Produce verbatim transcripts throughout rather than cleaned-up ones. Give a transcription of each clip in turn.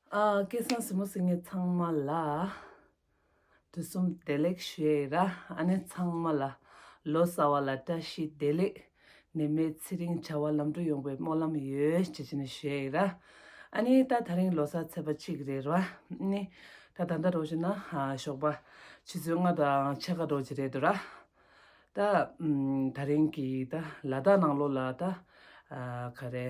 ཨ། སྐལ་བཟང་གཟིགས་མོ་གཟིགས་མཁན་ཚང་མ་ལ་དུས་གསུམ་བདེ་ལེགས་ཞུ་ཡ་ཡིན་ར། ཨ་ནི་ཚང་མ་ལ་ལོ་གསར་བ་ལ་བཀྲ་ཤིས་བདེ་ལེགས། ནད་མེད་ཚེ་རིང་བྱ་བ་ལམ་འགྲོ་ཡོང་བའི་སྨོན་ལམ་ཡོད་ཅེས་བྱས་ནས་ཞུ་ཡ་ཡིན་ར། ཨ་ནི་ད་དེ་རིང་ལོ་གསར་ཚེས་པ་གཅིག་རེད་ར། ཨ་ནི་ད་ད་ལྟ་རོགས་བྱས་ན་ཨ་ཞོགས་པ་ཆུ་ཚོད་ལྔ་དང་ཕྱེད་ཀ་རོགས་བྱས་རེད་འདུག་ར། ད་ཨམ་ད་རིང་གི་ད་ལ་དྭགས་ནང་ལོགས་ལ་ད་ཨ་ག་རེ།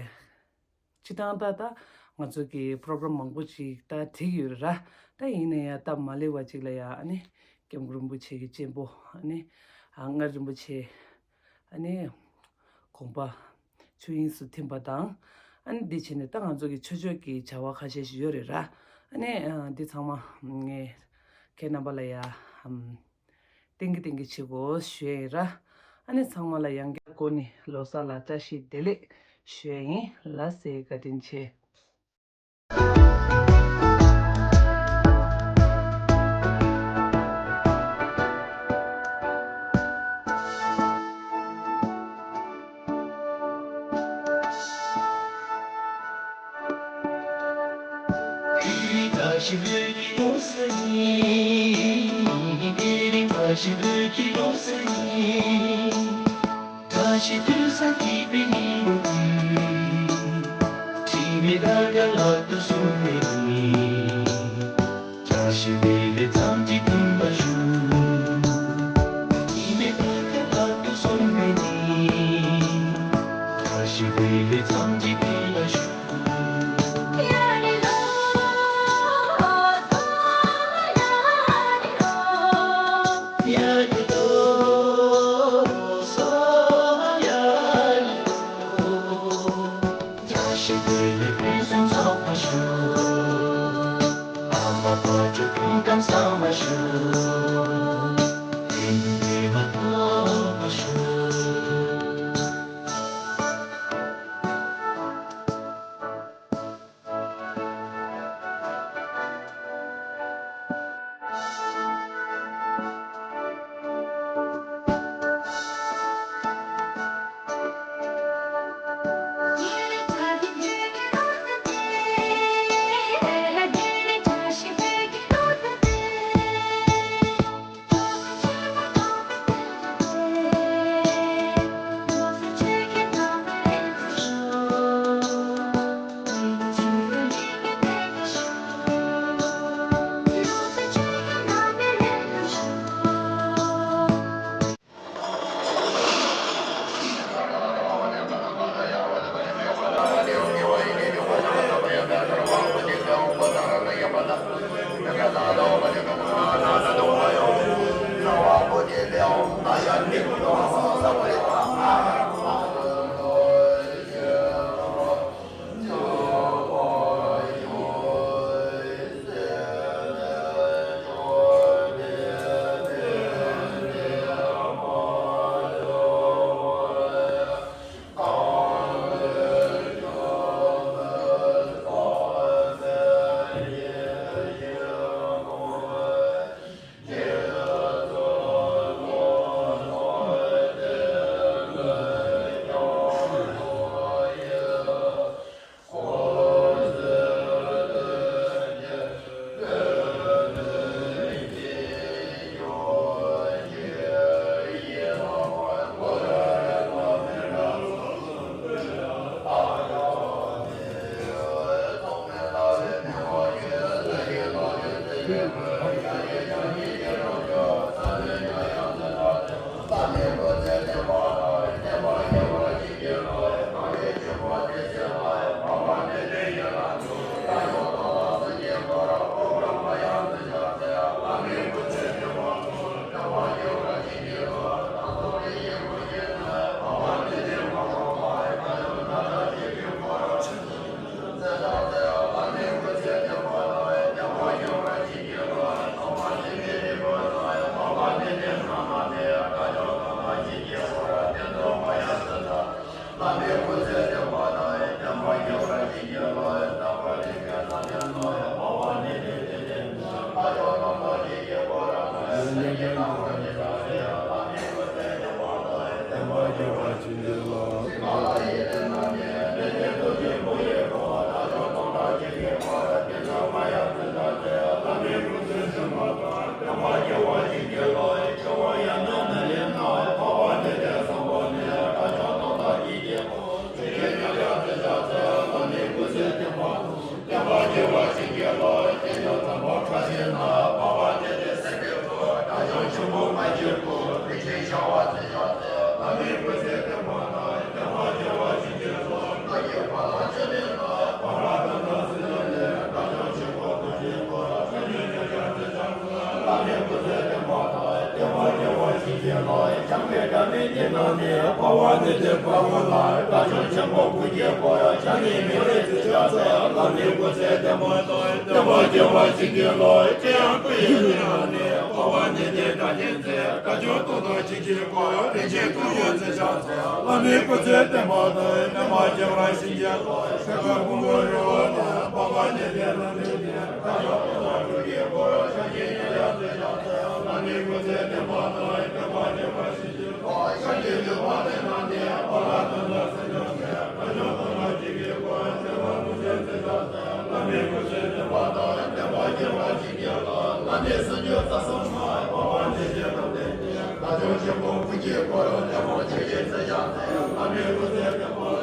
སྤྱིར་བཏང་ད་ལྟ་ང་ཚོ་གི་པོ་རོ་གྷ་རམ་མང་པོ་ཅིག་ད་བསྒྲིགས་ཡོད་རེད་ར། ད་ཡིན་ན་ཡང་སྟབས་མ་ལེགས་པ་ཅིག་ལ་ཡང་ཨ་ནི་སྐྱབས་མགོན་རིན་པོ་ཆེ་གི་གཅེན་པོ་ཨ་ནི་ཨ་མངའ་རིན་པོ་ཆེ་ཨ་ནི་དགོངས་པ་ཆོས་དབྱིངས་སུ་ཐིམ་པ་དང་། ཨ་ནི་འདི་བྱས་ནས་ད་ང་ཚོ་གི་ཆོས་ཕྱོགས་ཀྱི་བྱ་བ་ཁ་ཤས་ཤིག་ཡོད་རེད་ར། ཨ་ནི་ཨ་འདི་ཚང་མ་ངས་ཁྱེད་རྣམ་པ་ལ་ཡང་ཨམ། ཏིང་གི་ཏིང་གི་བྱེད་དགོས་ཞུ་ཡ་ཡིན་ར། ཨ་ནི་ཚང་མ་ལ་ཡང་བསྐྱར་སྒོ་ནས་ལོ་གསར་ལ་བཀྲ་ཤིས་བདེ་ལེགས་ཞུ་ཡ་ཡིན། ལགས་སེ། བཀའ་དྲིན་ཆེ།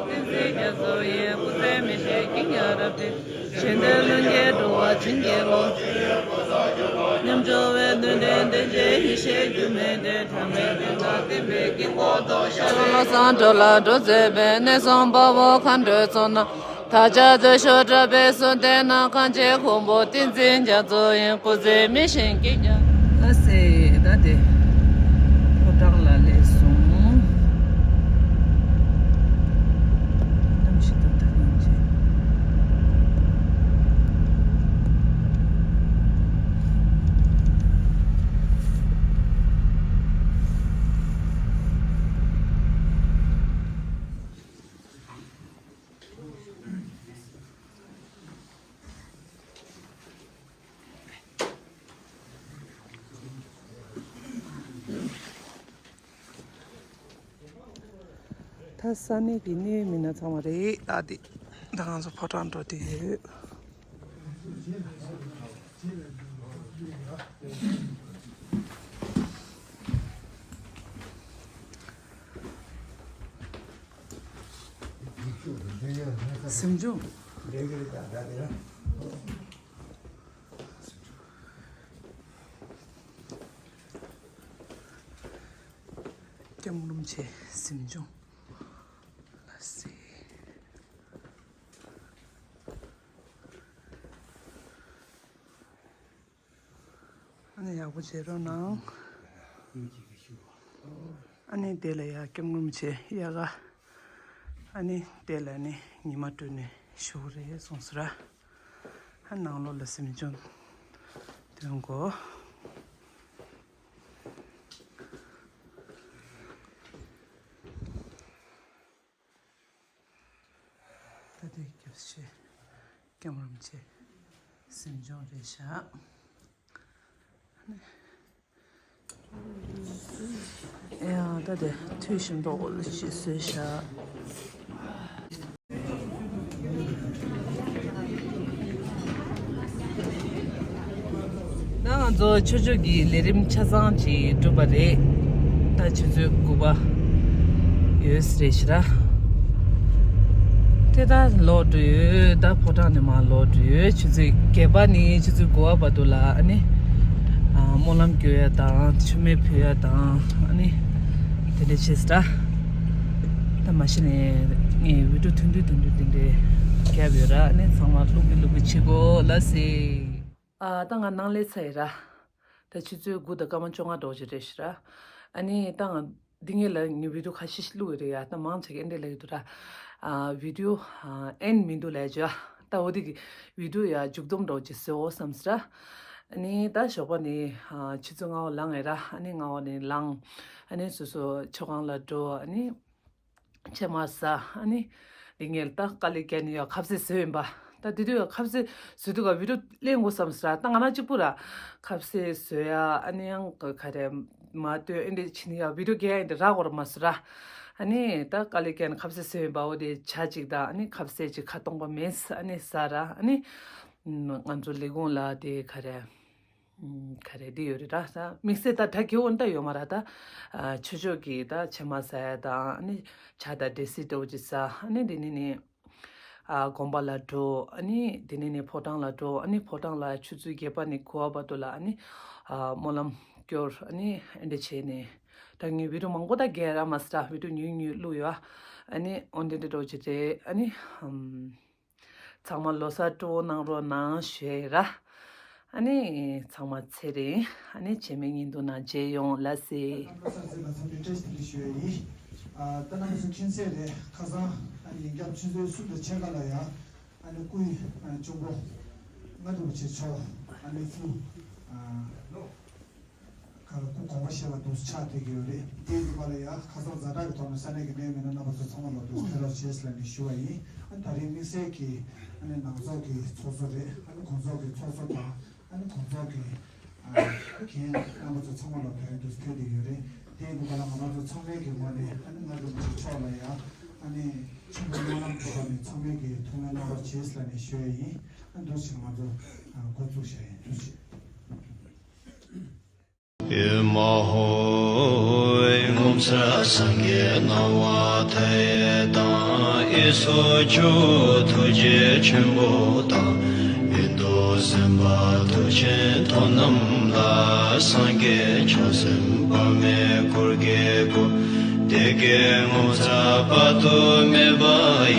བསྟན་འཛིན་རྒྱ་མཚོ་ཡི་སྐུ་ཚེ་མི་ཤིགས་ཀྱི་ཉ་རབ་ཏུ། ཞིང་དུ་ལྷུན་གྱིས་འགྲོ་བ་བྱིན་གྱིས་རློབས། ཉམས་སྦྱོར་བའི་ནུས་ལྡན་ལྡན་ཅིང་ཡེ་ཤེས་སྒྱུ་མའི་གདན། གྲངས་མེད་ཀུན་ལ་བརྟེན་པའི་དཀྱིལ་འཁོར་དུ་ཤར། བློ་བཟང་གྲོལ་ལ་འགྲོ་མཛད་པའི། གནས་གསུམ་དཔའ་བོ་མཁའ་འགྲོའི་ཚོགས་རྣམས། བདག་ཅག་མཛེས་ཤོག་གྲགས་པའི་གསུང་དེ་རྣམས། གངས་ཅན་གོང་བུ་བསྟན་འཛིན་རྒྱ་མཚོ་ཡི། སྐུ་ཚེ་མི་ཤིགས་ཀྱི་ཉ། ལ་སེ་ད་དེ་ཕོ་བྲང་ལ་སླེབས་སོང་། གཏམ་ཞིག་ཏུ་ད་ཡིན་ཅེས། ད་ས་གནས་ཀྱི་གནད་ཡོད་མི་སྣ་ཚང་མ་རེད་ཨ། དེ་ད་ང་ཚོ་ཕོ་བྲང་འགྲོ་དུས། གཟིམ་ཆུང་། སྐྱབས་མགོན་རིན་པོ་ཆེ་གཟིམ་ཆུང་ལ་གཟིགས། ཨ་ནི་ཡག་པོ་བྱེད་རོགས་གནང་། ཨ་ནི་དེ་ལ་ཡ་སྐྱབས་མགོན་རིན་པོ་ཆེ་ཡ་ག་ཨ་ནི་དེ་ལ་ནི་ཉི་མ་སྤྲོད་ནས་བཞུགས་རེད་གསུངས་སོ་ར། ཨ་ནང་ལོགས་ལ་གཟིམ་ཆུང་ཐོན་གོ། ད་ལྟའི་སྐྱབས་རྗེ་སྐྱབས་མགོན་རིན་པོ་ཆེ་གཟིམ་ཆུང་རེད་ཤག་ཡང་ད་དེ་ཐུགས་ཞིམ་པོ་ཞིག་བཟོས་ཤག་ད་ང་ཚོ་ཆོས་ཕྱོགས་ཀྱི་ལས་རིམ་ཆ་ཚང་ཅིག་གྲུབ་པ་རེད། ད་ཆུ་ཚོད་དགུ་པ་ཡོལ་ས་རེད་ཤག་དེ་ད་ལོག་འགྲོ་ཡོད། ད་ཕོ་བྲང་ནས་མར་ལོག་འགྲོ་ཡོད། ཆུ་ཚོད་བརྒྱད་པ་ནས་ཆུ་ཚོད་དགུ་པ་བར་དུ་ལ་ཨ་ནི་ཨ་སྨོན་ལམ་སྐྱོར་ཡ་དང་མཆོད་མེ་ཕུལ་ཡ་དང་ཨ་ནི་དེ་འདྲ་བྱེད་ས་ར། ད་མ་གཞི་ནས་ངས་བི་ཌིའོ་ཐུང་ཐུང་ཐུང་ཐུང་དེ་འདྲ་བརྒྱབ་ཡོད་ར། ཨ་ནི་ཚང་མ་བླུག་གི་བླུག་གི་བྱེད་དགོས་ལ་ཟེ། ཨ་ད་ང་ནང་སླེབས་ཚར་ཡིན་ར། ད་ཆུ་ཚོད་དགུ་དང་སྐར་མ་བཅོ་ལྔ་འགྲོ་གི་རེད་ཤག་ར། ཨ་ནི་ད་ང་འདི་ངེད་ལ་ངའི་བི་ཌིའོ་ཁ་ཤས་ཤིག་བླུགས་ཡོད་རེད་ཡ། ད་མང་ཆེ་གི་འདི་ལ་ཡོད་དུ་ར། ཨ་བི་ཌིའོ་ཨ་ཨེན་མི་འདུག་ལ་ཡ་ཇོ། ད་འོ་དེ་གི་བི་ཌིའོ་ཡ་མཇུག་སྡོམ་འགྲོ་གི་བཟོ་འོ་བསམ་སི་ར། ཨ་ནི་ད་ཞོགས་པ་ནི་ཨ་ཆུ་ཚོད་ལྔ་པ་ལངས་ཡིན་ར། ཨ་ནི་ལྔ་པ་ནི་ལངས། ཨ་ནི་སོ་སོ་མཆོད་ཁང་ལ་འགྲོ། ཨ་ནི་ཕྱེ་མར་ཟ། ཨ་ནི་འདི་ངེད་ལ་ད་དཀའ་ལས་བརྒྱབ་ནས་ཡ་ཁ་ཟས་བཟོས་ཡིན་པ། ད་དེ་དུས་ཡ་ཁ་ཟས་བཟོས་དུས་ག་བི་ཌིའོ་ལེན་དགོས་བསམ་སོང་ར། ད་ང་རང་གཅིག་པུ་ར་ཁ་ཟས་བཟོ་ཡ་ཨ་ནི་ཡང་ག་རེ་མ་ལྟོས་ཨེ་འདྲ་བྱེད་ནི་ཡ་བི་ཌིའོ་རྒྱག་ཡ་ཨེ་འདྲ་རག་གོ་ར་མ་སོང་ར། ཨ་ནི་ད་དཀའ་ལས་བརྒྱབ་ནས་ཁ་ཟས་བཟོས་ཡིན་པ། འོ་དེ་ཇ་གཅིག་དང་ཨ་ནི་ཁ་ཟས་གཅིག་ཁ་སྟོང་པ་མེད། ཨ་ནི་ཟ་ར། ཨ་ནི་ང་ཚོ་ལས་ཁུངས་ལ་དེ་ག་རེ། ཨུམ། ག་རེ་འདི་ཡོད་རེད་ད། ད་དམིགས་བསལ་ད་ད་གེ་འོ་ན་ད་ཡོད་མ་རེད་ད། ཨ་ཆོས་ཕྱོགས་ཀྱི་ད་ཕྱེ་མར་ཟ་ཡ་དང་ཨ་ནི་ཇ་དང་འབྲས་སིལ་འདྲ་བོ་ཅིག་ཟ། ཨ་ནི་འདི་ནི་ནི། ཨ་དགོན་པ་ལ་འགྲོ། ཨ་ནི་དེ་ནས་ནས་ཕོ་བྲང་ལ་འགྲོ། ཨ་ནི་ཕོ་བྲང་ལ་ཆུ་ཚོད་བརྒྱད་པ་ནས་དགུ་པ་བར་དུ་ལ་ཨ་ནི་ཨ་སྨོན་ལམ་སྐྱོར། ཨ་ནི་ཨེ་འདྲ་བྱས་ནས་ད་ངས་བི་ཌིའོ་མང་པོ་ད་རྒྱག་ར་མ་སི་ཏ་བི་ཌིའོ་ཉུང་ཉུང་བླུགས་ཡོད། ཨ་ནི་འོན་ཏེ་འདི་འགྲོ་ཅི་རེད། ཨ་ནི་ཨམ། ཚང་མ་ལོ་གསར་སྤྲོ་པོ་གནང་རོགས་གནང་ཞུ་ཡ་ཡིན་ར། ཨ་ནི་ཚང་མ་ཚེ་རིང་། ཨ་ནི་རྗེས་མའི་བརྙན་ཐུང་ནང་མཇལ་ཡོང་། ལགས་སེ། རྣམ་པ་ཚོ་གཟིགས་པ་ཚང་མ་ལ་བཀྲ་ཤིས་བདེ་ལེགས་ཞུ་ཡ་ཡིན། ཨ་ད་རྣམ་པ་ཚོ་མཁྱེན་གསལ་རེད། ཁ་སང་ཨ་ནི་ཉིན་རྒྱབ་ཆུ་ཚོད་གསུམ་དང་ཕྱེད་ཀ་ལ་ཡ་ཨ་ནི་སྐུའི་ཨ་གཅུང་པོ་མངའ་བདག་རིན་པོ་ཆེ་མཆོག་ཨ་ནི་སྐུ་ཨ་ག་ལ་སྐུ་དགོངས་པ་བཞེས་པ་འདུག་ཆགས་བསྡད་ཀྱི་ཡོད་རེད། དེའི་ནུས་པ་ལ་ཡང་ཁ་སང་ཛ་དྲག་གི་ཐོག་ནས་ས་གནས་ཀྱི་གནད་ཡོད་མི་སྣ་རྣམ་པ་ཚོ་ཚང་མ་ལ་འདུག་ཕེབས་རོགས་བྱེད་ཟེར་ནས་ཞུ་བ་ཡིན། ཨ་ནི་ད་རིང་དམིགས་བསལ་གྱི་ཨ་ནི་ནང་ཚོགས་ཀྱི་ཚོགས་གཙོ་རེད། ཨ་ནི་གོང་ཚོགས་ཀྱི་ཚོགས་གཙོ་དང་ཨ་ནི་གོང་ཚོགས་ཀྱི་ཨ་འགན་རྣམ་པ་ཚོ་ཚང་མ་ལ་ཕེབས་འདུག་ཕེབས་བསྡད་ཀྱི་ཡོད་རེད། དེའི་ནུས་པ་ལ་ང་རང་ཚོ་ཚང་མའི་གི་ངོས་ནས་ཨ་ནི་མངའ་བདག་རིན་པོ་ཆེ་མཆོག་ལ་ཡང་ཨ་ནི་ཆེན་པོའི་སྨོན་ལམ་གྱི་ཐོག་ནས་ཚང་མས་ཀྱི་ཐུགས་སྨོན་གནང་རོགས་བྱེད་ཟེར་ནས་ཞུ་ཡ་ཡིན། ཨ་འདུག་ཕྱིན་ང་ཚོ་འགོ་བཙུགས་བྱ་ཡིན། ཐུགས་རྗེ་ཆེ། ཨེ་མ་ཧོ། ངོ་མཚར་སངས་རྒྱས་སྣང་བ་མཐའ་ཡས་དང་། ཨེ་སོགས་ཆོས་ཐུགས་རྗེ་ཆེན་པོ་དང་། མི་ལྡོག་སེམས་དཔའ་མཐུ་ཆེན་ཐོབ་རྣམས་ལ། སངས་རྒྱས་བྱང་སེམས་དཔག་མེད་འཁོར་གྱིས་བསྐོར། བདེ་དགེ་ངོ་མཚར་དཔག་ཏུ་མེད་པ་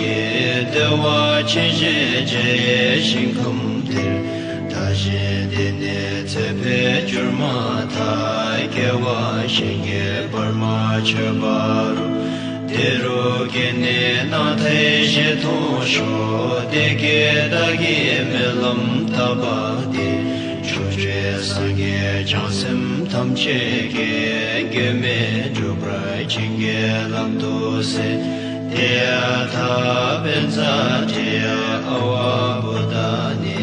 ཡི། བདེ་བ་ཅན་ཞེས་བྱ་བའི་ཞིང་ཁམས་དེར། བདག་གཞན་འདི་ནས་ཚེ་འཕོས་གྱུར་མ་ཐག། སྐྱེ་བ་གཞན་གྱིས་བར་མ་ཆོད་པ་རུ། དེ་རུ་སྐྱེས་ནས་སྣང་མཐའི་གཞི་མཐོང་ཤོག། དེ་སྐད་བདག་གིས་སྨོན་ལམ་བཏབ་པ་དེ། ཕྱོགས་བཅུའི་སངས་རྒྱས་བྱང་སེམས་ཐམས་ཅད་ཀྱིས། གེགས་མེད་འགྲུབ་པར་བྱིན་གྱིས་བརླབ་ཏུ་གསོལ། ཏདྱ་ཐཱ། པཉྩ་དྲི་ཡ་ཨ་ཝ་བོ་དྷ་ནི་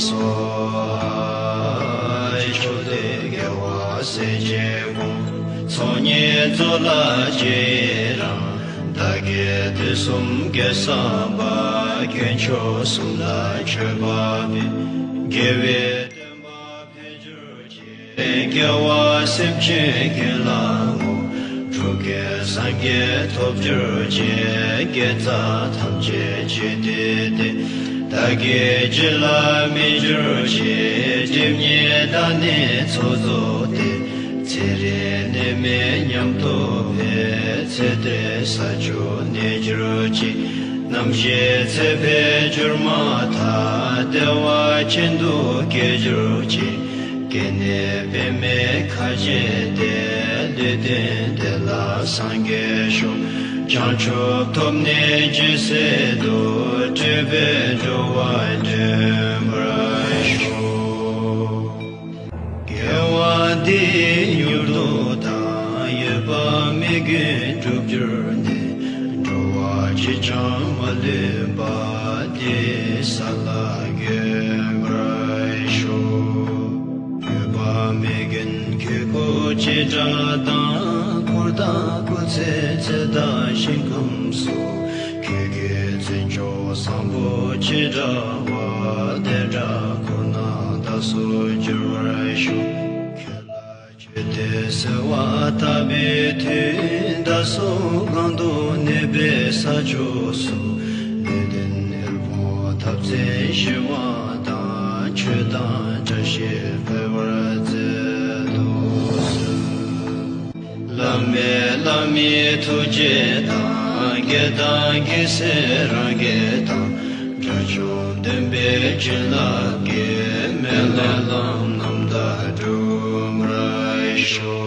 སྭཱ་ཧཱ། ཕྱོགས་དུས་རྒྱལ་བ་སྲས་བཅས་དགོངས། ཚོགས་གཉིས་རྫོགས་ལ་ཇི་ཡི་རང་། བདག་གིས་དུས་གསུམ་དགེ་བསགས་པ། དཀོན་མཆོག་གསུམ་ལ་མཆོད་པ་འབུལ། དགེ་བའི་སྟོན་པ་འཕེལ་གྱུར་ཅིག། སྐྱེ་བ་སེམས་ཅན་ཀུན་ལ་བསྔོ། འགྲོ་ཀུན་སངས་རྒྱས་ཐོབ་གྱུར་ཅིག། དགེ་རྩ་ཐམས་ཅད་རྗེས་ཟློས་ཏེ། བདག་གི་རྒྱུད་ལ་སྨིན་གྱུར་ཅིག། སྒྲིབ་གཉིས་དག་ནས་ཚོགས་རྫོགས་ཏེ། ཚེ་རིང་ནད་མེད་ཉམས་རྟོགས་འཕེལ། ཚེ་འདིར་ས་བཅུ་གནས་གྱུར་ཅིག། ནམ་ཞིག་ཚེ་འཕོས་གྱུར་མ་ཐག། བདེ་བ་ཅན་དུ་སྐྱེ་གྱུར་ཅིག། སྐྱེ་གནས་པདྨའི་ཁ་བྱེ་སྟེ། ལུས་རྟེན་དེ་ལ་སངས་རྒྱས་ཤོག། བྱང་ཆུབ་ཐོབ་ནས་ཇི་སྲིད་དུ། སྤྲུལ་པས་འགྲོ་བ་འདྲེན་པར་ཤོག། དགེ་བ་འདི་ཡིས་མྱུར་དུ་བདག། ཡོད་པ་མི་རྒན་འགྲུབ་གྱུར་ནས། འགྲོ་བ་གཅིག་ཀྱང་མ་ལུས་པ། འདི་ས་ལ་འགོད་པར་ཤོག། ཡོད་པ་མི་རྒན་ཁྱེད་སྐུ་ཅི་འདྲ་དང་། འཁོར་དང་སྐུ་ཚེ་ཚད་དང་ཞིང་ཁམས་སོགས། ཁྱེད་ཀྱི་བརྩོན་འགྲོ་བཟང་པོ་ཅི་འདྲ་བ། དེ་འདྲ་ཁོ་ན་བདག་སོགས་འགྱུར་བར་ཤོག། ཁྱེད་ལ་མཆོད་དེ་གསོལ་བ་བཏབ་པའི་མཐུས། བདག་སོགས་གང་དུ་གནས་པའི་ས་ཕྱོགས་སུ། ལུས་རྟེན་དབུལ་ཕོངས་འཐབ་རྩོད་ཞི་བ་དང་། ཆོས་དང་བཀྲ་ཤིས་འཕེལ་བར་མཛད་དུ་གསོལ། བླ་མེད་བླ་མའི་ཐུགས་རྗེ་དང་། དགེ་དང་དགེ་སེམས་རང་གི་དང་། དགྲ་བཅོམ་བདེན་པའི་བྱིན་རླབས་ཀྱིས། སྨོན་ལམ་རྣམ་དག་འགྲུབ་པར་ཤོག།